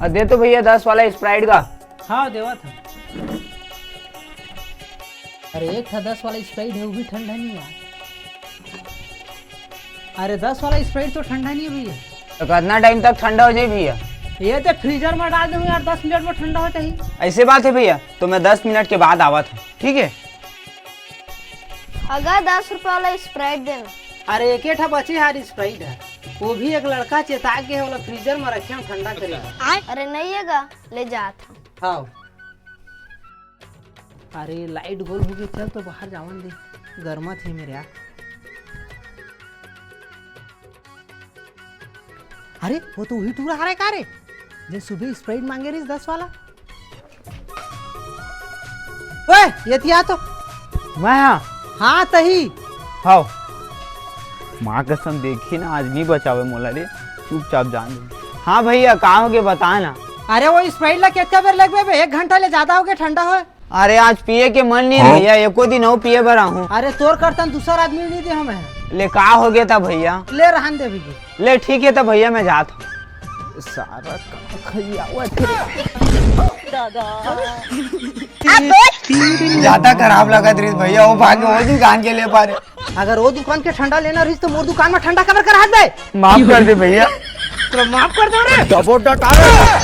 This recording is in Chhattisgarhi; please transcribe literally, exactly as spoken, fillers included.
दे तो भैया दस वाला स्प्राइट का। हाँ, देवत हँव। अरे, एक ठा दस वाला स्प्राइट हे, वो भी ठंडा नहीं यार। अरे, दस वाला स्प्राइट तो ठंडा नहीं है भैया। तो कितना टाइम तक ठंडा हो जाए भैया? ये तो फ्रीजर में डाल दूँ यार, दस मिनट में ठंडा हो जाए। ऐसे बात है भैया, तो मैं दस मिनट के बाद आवत हँव, ठीक है? अगर दस रुपया वाला स्प्राइट देना। अरे, एक ठा बचे यार स्प्राइट हे, वो भी एक लड़का चेता के वाला फ्रीजर में रखे हँव ठंडा करे। अरे नहीं है गा, ले जात हँव। हाँ। अरे लाइट गोल हो गई, चल तो बाहर जावन दे, गरमत हे मेरे यार। अरे वो तो वही टूरा हरे का रे, जे सुबह स्प्राइट मांगे रहिस दस वाला। ओए, ये तिया तो। मैं हाँ। हाँ तही। हाव। माँ कसम देखी ना, आज नहीं बचावे मोला रे, चुपचाप जान दे। हाँ भैया, का हो गे बता ना। अरे वो स्प्राइट ला कितना बेर लगबे बे? एक घंटा ले ज्यादा हो गया ठंडा होए। अरे आज पिए के मन नहीं है हाँ? भैया, एको दिन अउ पिए बर आहूँ। अरे तोर करतन दूसर आदमी नहीं दे हमें। ले का हो गया था भैया? ले रहन दे भैया। ले ठीक है तो भैया मैं जात हूँ। सारा काम खलियावत हे। ज्यादा खराब लगत रहिस भैया, वो भागे वो दुकान के ले पारे। अगर वो दुकान के ठंडा लेना रहिस तो मोर दुकान में ठंडा काबर करात बे? माफ कर दे भैया। तो माफ कर दो रे। डबो डटा रे।